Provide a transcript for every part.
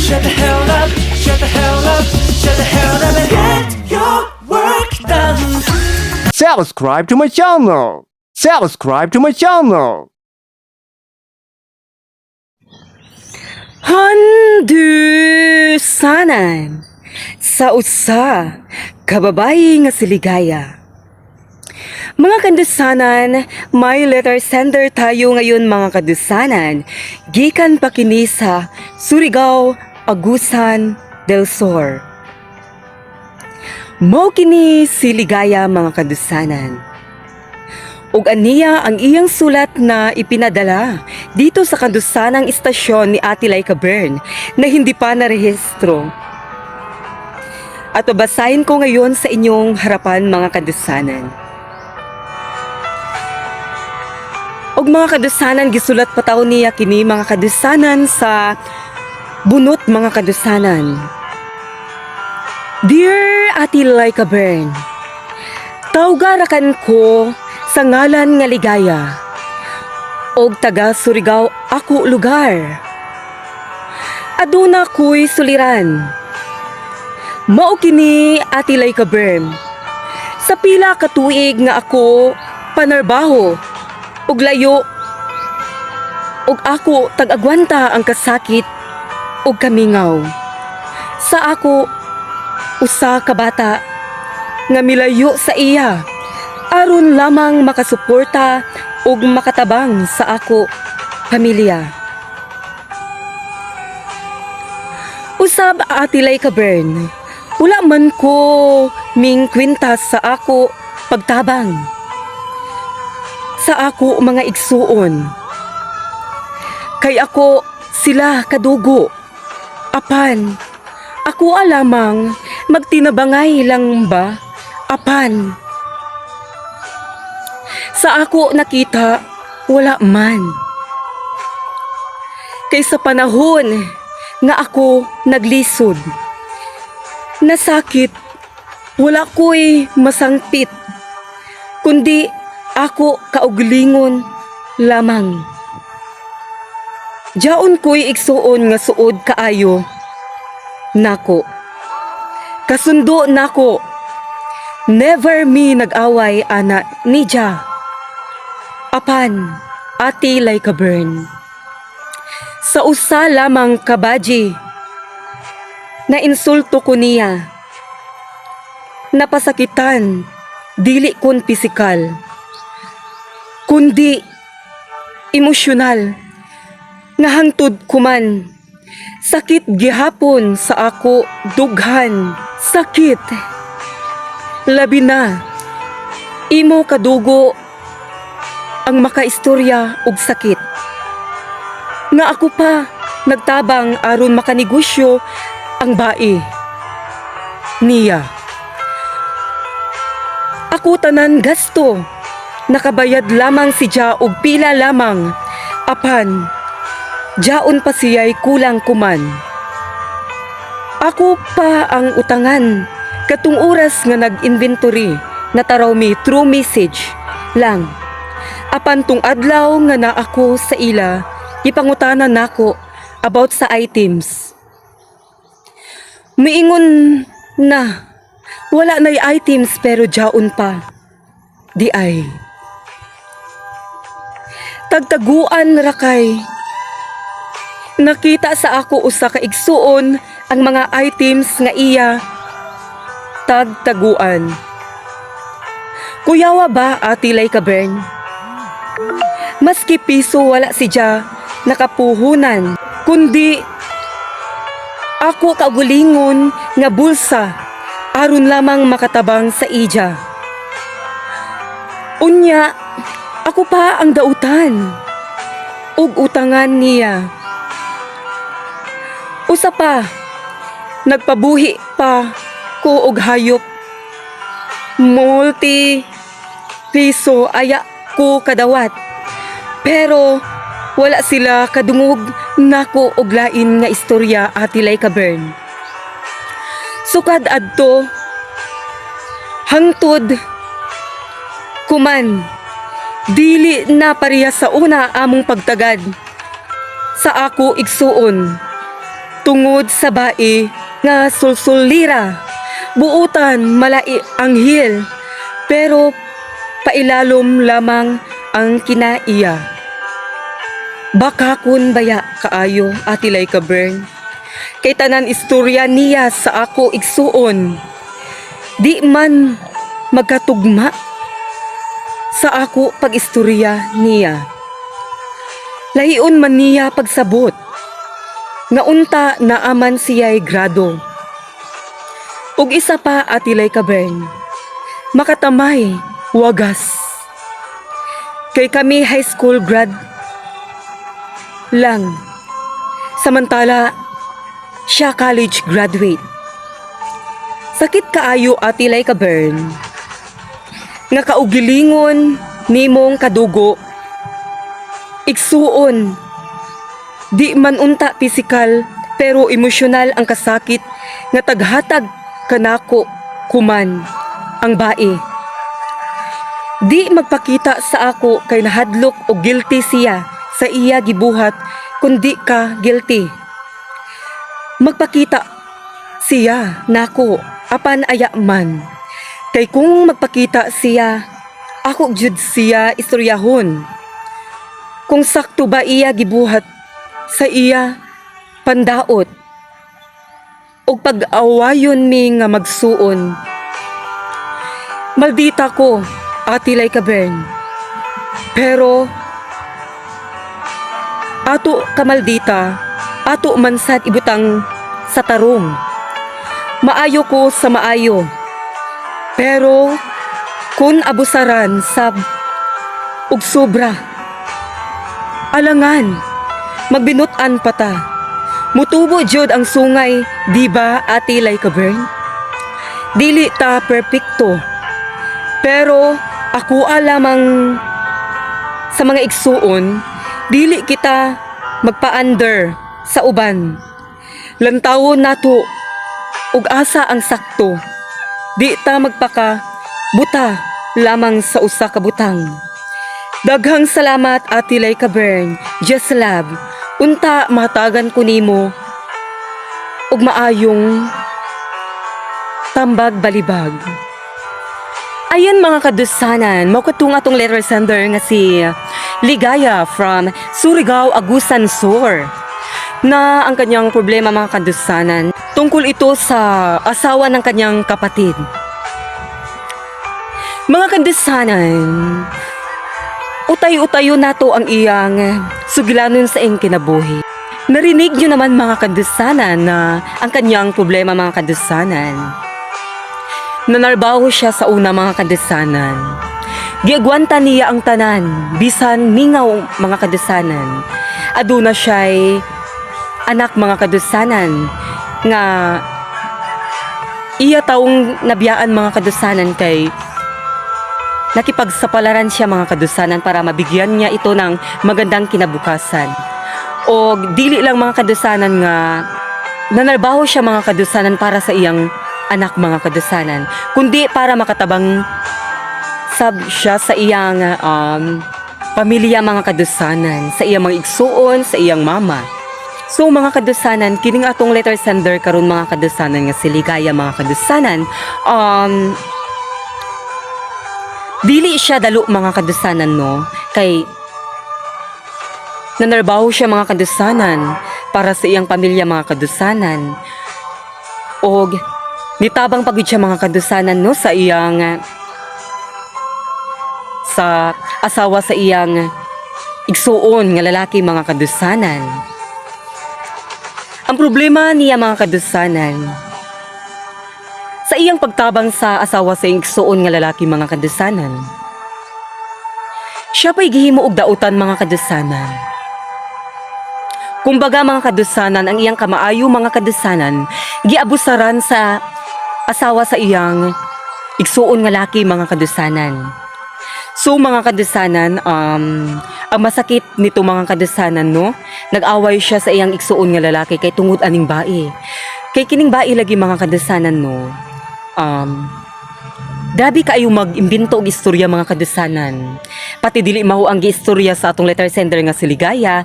Shut the hell up, shut the hell up, shut the hell up and get your work done. Subscribe to my channel. Subscribe to my channel. Handusanan sa usa ka babayi nga si Ligaya. Mga kandusanan, may letter sender tayo ngayon, mga kandusanan. Gikan pa kini sa Surigao, Agusan del Sur. Mao kini si Ligaya, mga kandusanan. Ug aniya ang iyang sulat na ipinadala dito sa kandusanang istasyon ni Ate Laika Bern na hindi pa narehistro. At babasahin ko ngayon sa inyong harapan, mga kandusanan. Ug mga kandusanan, gisulat pa taw niya kini, mga kandusanan, sa bunot, mga kandusanan. Dear Ate Laika Bern, tawgarakan ko sa ngalan nga Ligaya og taga Surigao ako lugar. Aduna ko'y suliran. Mao kini, Ate Laika Bern. Sa pila ka tuig nga ako panarbaho ug layo ug ako tag-agwanta ang kasakit ug kamingaw sa ako usa ka bata nga milayo sa iya aron lamang makasuporta ug makatabang sa ako pamilya. Usab, Ate Laika Bern, wala man ko ming kwintas sa ako pagtabang sa ako mga igsuon. Kay ako sila kadugo. Apan, ako alamang magtinabangay lang ba? Apan, sa ako nakita, wala man. Kay sa panahon nga ako naglisod, nasakit, wala ko'y masangpit, kundi ako kauglingon lamang. Jaon ko'y igsuon nga suod kaayo nako. Kasundo nako. Never mi nag-away ana niya. Apan, Ate Laika Bern, sa usa lamang kabaji, na insulto ko niya. Napasakitan, dili kon pisikal, kundi emosyonal, nga hangtod kuman. Sakit gihapon sa ako dughan. Sakit. Labi na, imo kadugo ang makaistorya og sakit. Nga ako pa nagtabang aron makanegosyo ang bae niya. Ako tanan gasto. Nakabayad lamang si Ja og pila lamang. Apan, jaon pa siya'y kulang kuman. Ako pa ang utangan. Katong oras nga nag-inventory, nataraw mi through message lang. Apan tung adlaw nga na ako sa ila, gipangutana nako about sa items. Miingon na, wala na'y items pero jaon pa. Di ay. Tagtaguan ra kay. Nakita sa ako usa ka igsuon ang mga items nga iya tagtaguan. Kuyawa ba, Ate Laika Bern? Maski piso wala si Ja nakapuhunan, kundi ako kaugalingon nga bulsa aron lamang makatabang sa ija. Unya, ako pa ang dautan ug utangan niya. Usa pa, nagpabuhi pa ko og hayop. Multi piso aya ko kadawat. Pero wala sila kadungog nako og lain nga istorya, Ate Laika Bern. Sukad adto hangtod kuman, dili na pareha sa una among pagtagad sa ako igsuon. Tungod sa bae nga sulsulira, buutan malai anghel, pero pailalom lamang ang kinaiya. Baka kun baya kaayo, Ate Laika Bern. Kay tanan istorya niya sa ako igsuon, di man magkatugma sa ako pag-istorya niya. Lahion man niya pagsabot nga unta naaman siya'y grado. Ug isa pa, Ate Laika Bern, makatamay, wagas. Kay kami high school grad lang. Samantala, siya college graduate. Sakit kaayo, Ate Laika Bern, nga kaugilingon nimong kadugo, igsuon. Di man unta pisikal pero emosyonal ang kasakit nga taghatag kanako kuman ang bae. Di magpakita sa ako kay nahadlok o guilty siya sa iya gibuhat kundi ka guilty. Magpakita siya nako apan aya man. Kay kung magpakita siya, ako jud siya istoryahon. Kung sakto ba iya gibuhat sa iya pandaot ug pag-awayon mi nga magsuon. Maldita ko, Ate Laika Bern. Pero ato kamaldita, ato man sad ibutang sa tarong. Maayo ko sa maayo. Pero kung abusaran sab ug sobra, alangan magbinut-an pa ta. Mutubo jud ang sungay, di ba, Ate Laika Bern? Dili ta perpekto. Pero ako lamang sa mga igsuon, dili kita magpa-under sa uban. Lantawon nato ug asa ang sakto. Di ta magpaka buta lamang sa usa ka butang. Daghang salamat, Ate Laika Bern. Just love. Unta mahatagan ko nimo ug maayong tambag balibag. Ayan, mga kadusanan, mao katong atong letter sender nga si Ligaya from Surigao, Agusan Sur, na ang kanyang problema, mga kadusanan, tungkol ito sa asawa ng kanyang kapatid. Mga kadusanan, utay-utayo nato ang iyang sugilanon sa iyang kinabuhi. Narinig nyo naman, mga kadusanan, na ang kanyang problema, mga kadusanan, nanarbaho siya sa una, mga kadusanan. Giagwanta niya ang tanan, bisan mingaw, mga kadusanan. Aduna siya'y anak, mga kadusanan, nga iya taong nabiyaan, mga kadusanan, kay nakipagsapalaran siya, mga kadusanan, para mabigyan niya ito ng magandang kinabukasan. O dili lang, mga kadusanan, nga nanarbaho siya, mga kadusanan, para sa iyang anak, mga kadusanan, kundi para makatabang sab siya sa iyang pamilya, mga kadusanan, sa iyang mga igsuon, sa iyang mama. So mga kadusanan, kining atong letter sender karon, mga kadusanan, nga si Ligaya, mga kadusanan, dili siya dalo, mga kadusanan, no, kay nanarbaho siya, mga kadusanan, para sa iyang pamilya, mga kadusanan, og nitabang pagud siya, mga kadusanan, no, sa asawa sa iyang igsuon nga lalaki, mga kadusanan. Ang problema niya, mga kadusanan, sa iyang pagtabang sa asawa sa iyang igsuon nga lalaki, mga kadusanan, siya pa'y gihimo og dautan, mga kadusanan. Kumbaga, mga kadusanan, ang iyang kamaayo, mga kadusanan, giabusaran sa asawa sa iyang igsuon nga laki, mga kadusanan. So mga kadusanan, ang masakit nito, mga kadusanan, no, nag-away siya sa iyang igsuon nga lalaki kay tungod aning bae. Kay kining bae lagi, mga kadusanan, no, grabe kaayo mag-imbento og istorya, mga kadusanan. Pati dili mao ang giistorya sa atong letter sender nga si Ligaya.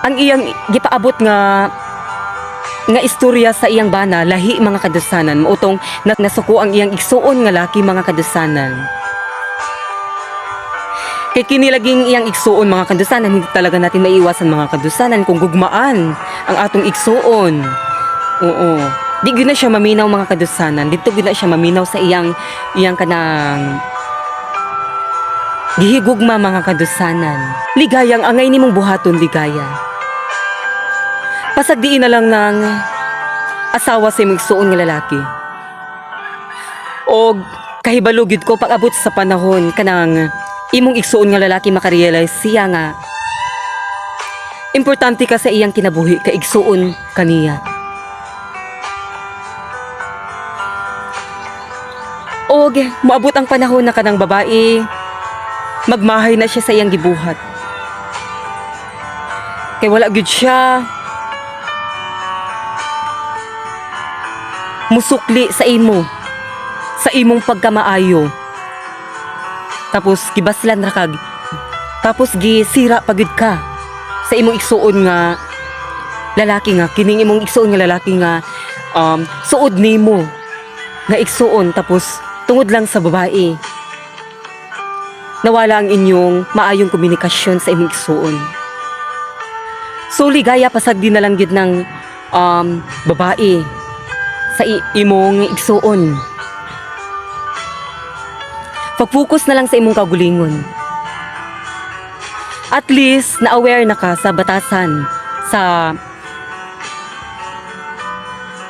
Ang iyang gipaabot nga Nga istorya sa iyang bana lahi, mga kadusanan, mao tong nasuko ang iyang igsuon nga laki, mga kadusanan. Kay kini laging iyang igsuon, mga kadusanan, hindi talaga natin maiiwasan, mga kadusanan, kung gugmaan ang atong igsuon. Oo. Di gyud na siya maminaw, mga kadusanan. Dito gyud na siya maminaw sa iyang iyang kanang gihigugma, mga kadusanan. Ligayang angay nimong buhaton, Ligaya. Pasagdiin na lang ng asawa sa imong igsuon nga lalaki. Og kahibalo gyud ko, pag-abot sa panahon kanang imong igsuon nga lalaki makarealize siya nga importante ka sa iyang kinabuhi, ka igsuon kaniya. Og moabot ang panahon na kanang babae magmahay na siya sa iyang gibuhat. Kay wala gyud siya musukli sa imo, sa imong pagkamaayo. Tapos gibaslan ra kag, tapos gisira pa gyud ka sa imong igsuon nga lalaki, nga kining imong igsuon nga lalaki nga suod nimo nga igsuon. Tapos tungod lang sa babae, nawala ang inyong maayong komunikasyon sa imong igsuon. So Ligaya, pasagdi na lang gyud ng babae sa imong igsuon. Pag-focus na lang sa imong kaugalingon. At least, na-aware na ka sa batasan, sa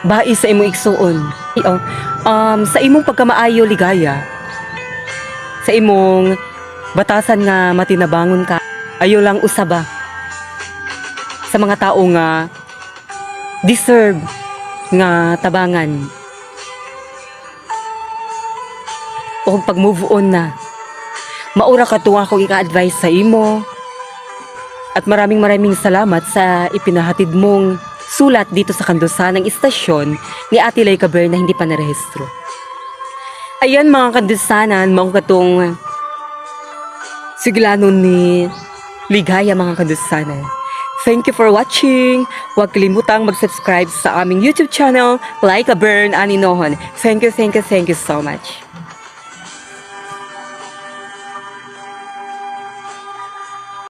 bai sa imong igsuon. Oh, sa imong pagkamaayo, Ligaya, sa imong batasan nga matinabangon ka, ayo lang usaba sa mga tao nga deserve nga tabangan. O pag move on na. Mao ra kato akong ika-advise sa imo. At maraming maraming salamat sa ipinahatid mong sulat dito sa kandusanang istasyon ni Ate Laika Bear na hindi pa narehistro. Ayan, mga kandusanan, mao katong siglanon ni Ligaya, mga kandusanan. Thank you for watching. Huwag kalimutang mag-subscribe sa aming YouTube channel, Like a Burn Aninohon. Thank you, thank you, thank you so much.